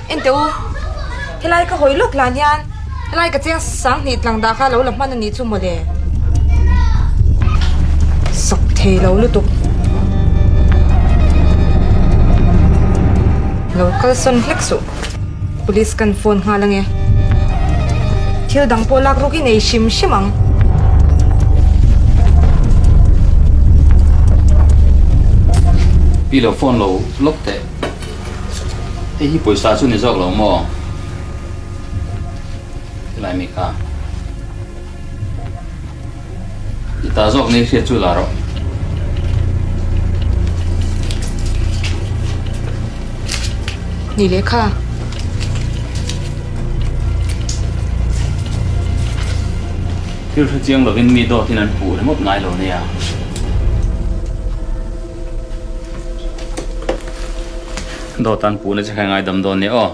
Enteh u, helai ka hawi lawk hlan hian helai ka cheng sanghnih tlang dah kha lo la hman a nih chu mawle. Sak thei lo lutuk. Lo kal sawn hlek suh. Police kan phone nghal ange. Thil dang pawh lak ruk i nei hrim hrim ang. Pi lo phone lo lawk teh. Hei hi pawisa chu ni zawk lo maw? Helai mi kha. I ta zawk nei hriat chu la rawh. Ni lehkha. Thil hre chiang lovin mi dawtin an puh ringawt ngai lo nia. Dawt an puhna che kha i ngaidam dawn nia aw.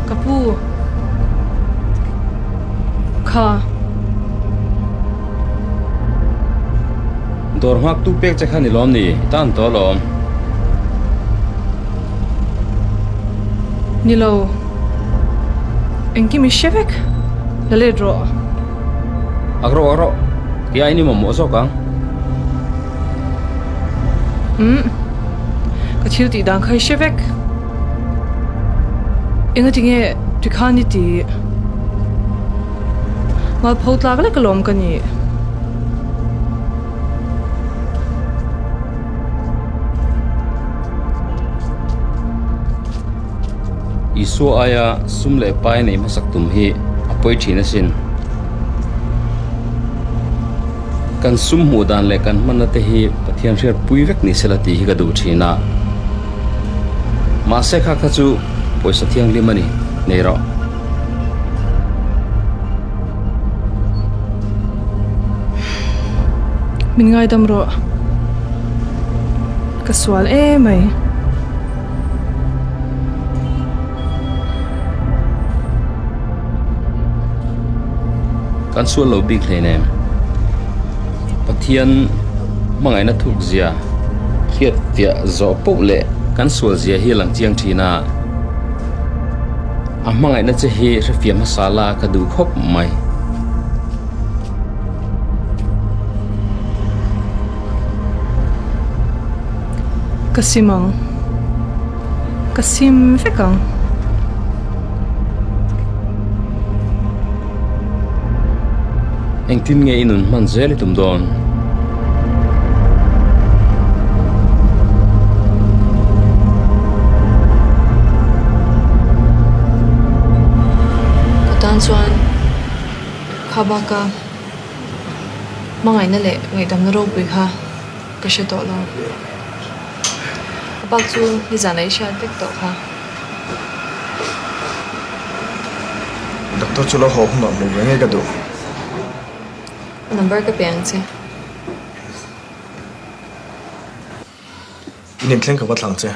Ka pu. Kha. Dawr nghak tu pek che kha ni lawm ni? I tan tawh alawm. Ni lo. Engkim i hre vek. La let rawh. Ak rawh ak rawh. Kei aiin i mamawh zawk ang. Umm. Ka thil tih dan kha i hre vek. Engati nge tikhan i tih? Ngalpho tlak lek alawm ka nih. Isua aia sum leh pai nei hmasak tum hi a pawi thin asin. Kan sum hmuh dan leh kan hmanna te hi Pathian hriat pui vek ni sela tih hi ka duh thin a. Mahse kha kha chu pawisa thianghlim a ni, nei rawh. Min ngaidam rawh. Ka sual emai. Kan sual lo bik hleinem. Pathian hmangaihna thuk zia hriat fiah zawh poh leh kan sual zia hi a lang chiang thin a. A hmangaihna che hi hrefiah hmasa la ka duh khawp mai. Ka sim ang. Ka sim vek ang. Engtin nge i nun hman zel i tum dawn? Ka tan chuan kha baka hmangaihna leh ngaihdamna ropui kha ka hre tawh lo. A bak chu nizan ah i hriat vek tawh kha. Doctor chu lo haw hunah hmuh ve ngei ka duh. Number ka pe ang che. In inthleng ka va thlang che.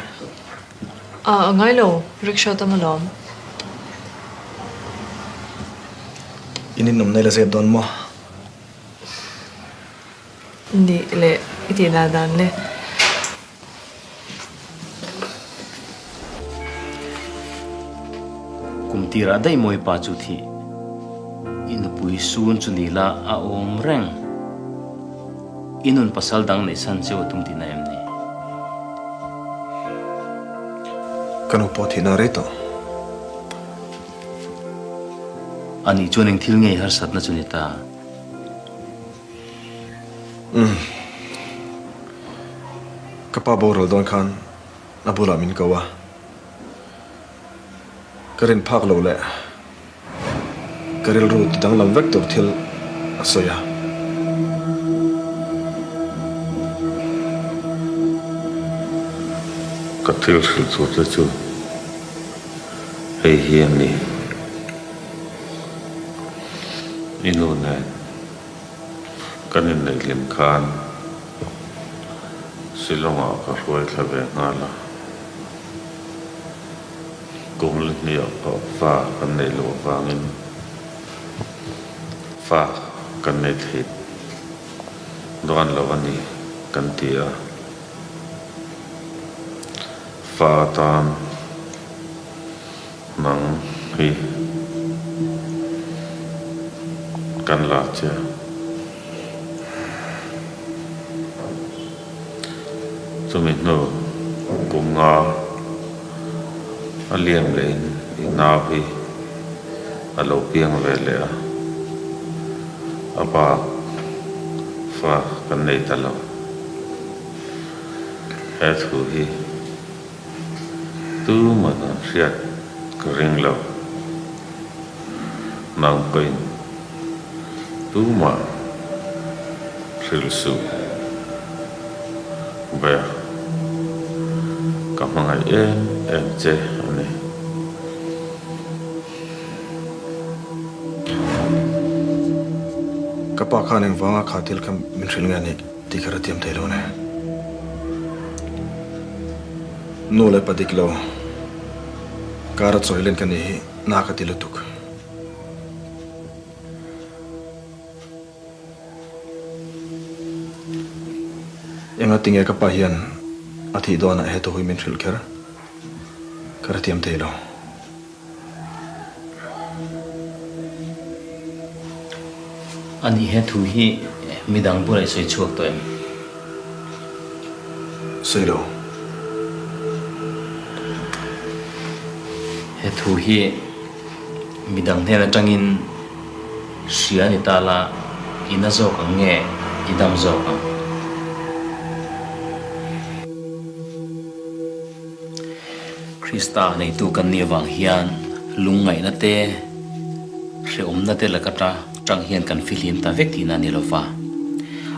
A ngai lo, rickshaw tam alawm. In inawmna ila zep dawn maw? Nih leh i tih dan dan le. Kum tirah daih mawi pa chu thih. I nupui sun chu ni la a awm reng. I nun pasal dang neih san cheu a tum tihna em ni? Ka nu pawh thihna rei tawh. Anih chuan eng thil ngei harsatna chu ni ta? Umm. Ka pa boral dawn khan a bulah min ko a, ka rin phak loh leh ka rilru ti danglam vek tur thil a sawi a. Ka thil hrilh tur te chu hei hi a ni. I nu nen kan inneih hlim khan Shillong-ah ka hruai thla ve nghal a. Kum la hniah pawh fa kan neih loh avangin fa kan nei thei dawn lo a ni kan ti a. Fa atan Nang hi kan la che. Chumi hnu kum nga a liam lehin i nau hi a lo piang ve leh a, a bak fa kan nei ta lo. He thu hi. Tuman an hriat ka ring lo. Nang pawhin tumah hrilh suh ber. Ka hmangaih em em che a ni. Ka pa khan engvanga kha thil kha min hrilh nge a nih? Tih kher a tiam thei lo ne. Nu leh pa dik lo kar a chawi len ka nih hi na ka ti lutuk. Enga tinge ka pa hian a thih dawnah he thu hi min hrilh kher kher a tiam thei lo. A nih he thu hi midang bulah i sawi chhuak tawh em? Sawi lo. He thu hi midang hnen atangin hria a ni ta la, i na zawk ang nge i dam zawk ang? Krista neitu kan nih avang hian lungngaihna te, hrehawmna te laka ta tang hian kan fihlim ta vek tihna a ni lo va.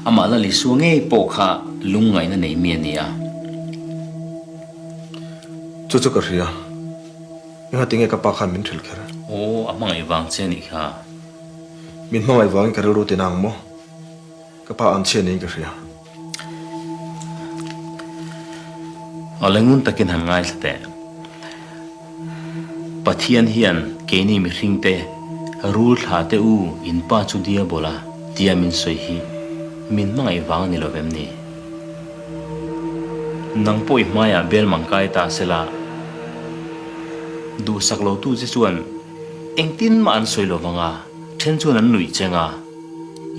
Amah Lal Isua ngei pawh kha lungngaihna nei mi a ni a. Chu chu ka hria. Engati nge ka pa khan min hrilh kher? Aw, a hmangaih vang che a nih kha. Min hmangaih vangin ka rilru tina ang maw? Ka pa an chhiat niin ka hria. Aw le ngun takin han ngaithla teh. Pathian hian keini mihringte rul thla te u in pa chu diabola tia min sawi hi min hmangaih vang a ni lo vem ni? Nang pawh i hmaiah bel mang kai ta sela duhsak lo tu che chuan engtin mah an sawi lo vang a, then chuan an nuih cheng a.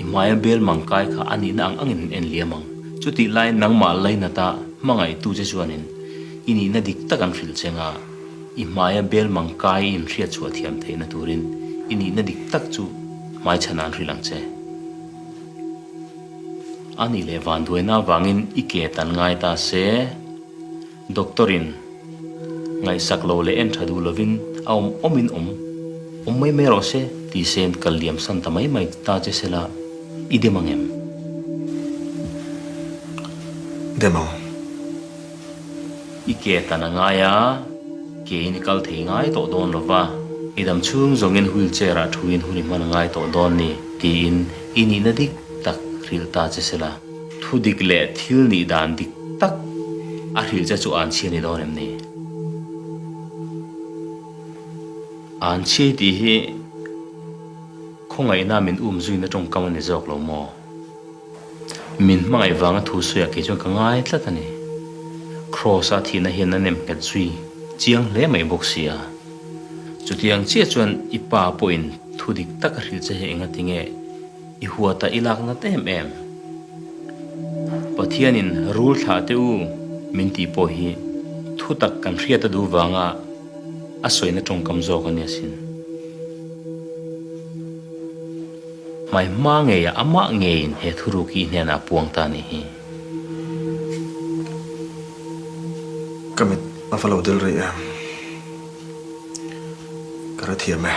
I hmaia bel mang kai kha a nihna ang angin an en liam ang. Chutih laiin nangmah lainata hmangaihtu che chuanin i nihna dik tak an hrilh che nga, i hmaia bel mang kai i inhriat chhuah thiam theihna turin i nihna dik tak chu hmaichhanah an hrilh ang che. A nih leh vanduaina avangin i ke tan ngai ta se. Doctor-in ngaihsak lo leh en tha duh lovin a awm awmin awm awm mai mai rawh se tih sen kal liam san ta mai mai ta che sela i dem ang em? Dem ang. I ke tan a ngai a, kein i kal thei ngai tawh dawn lo va, i dam chhung zawngin wheelchair-ah thuin hun i hman a ngai tawh dawn ni tiin i nihna dik tak hrilh ta che sela. Thu dik leh thil nih dan dik tak a hrilh che chu an chhia ni dawn em ni? An chhiai tih hi khawngaihna min um zuina tawngkam a ni zawk lo maw? Min hmangaih vanga thu sawiah kei chuan ka ngai tlat a ni. Kraws-a thihna hian a nem nghet zui chiang hle mai bawk si a. Chutiang chiah chuan i pa pawhin thu dik tak a hrilh che hi engati nge? I huata i lak nat em em. Pathianin rul thlah teh u min tih pawh hi thutak kan hriat a duh vanga a sawina tawngkam zawk a ni asin. Hmai hma ngeiah amah ngeiin he thuruk hi i hnenah a puang ta a nih hi. Ka mit a va lo del rih em? Ka hrethiam e,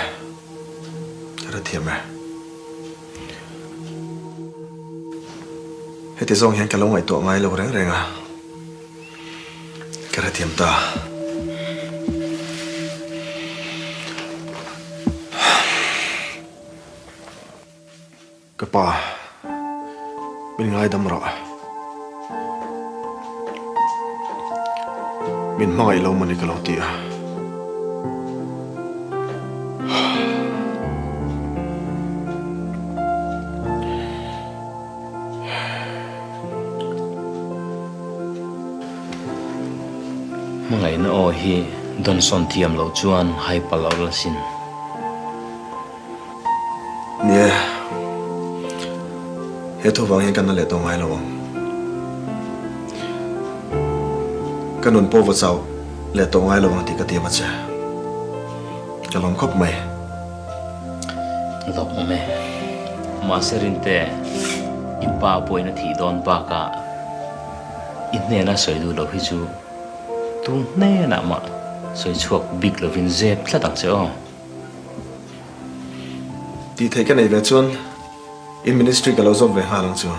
ka hrethiam e. Heti zawng hian ka lo ngaihtuah ngai lo reng reng a, ka hrethiam ta. Ka pa, min ngaidam rawh. Min hmangaih lo mawni ka lo ti a. Hmangaihna aw hi dawnsawn thiam loh chuan hai palh lo la sin. Ni e, he thu vang hian ka na leh tawh ngai lo ang. Ka nun pawh va chau leh tawh ngai lo ang tih ka tiam a che. Ka lawm khawp mai. Lawm awm e. Mahse Rinte, i pa pawhin a thih dawn bakah i hnena sawi duh loh hi chu tu hnenah mah sawi chhuak bik lovin zep tlat ang che aw. Tih theih ka neih ve chuan in ministry ka lo zawm ve nghal ang chu.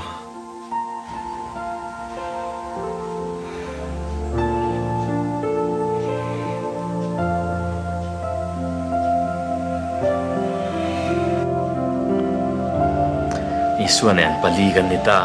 Isua nen pali kan ni ta.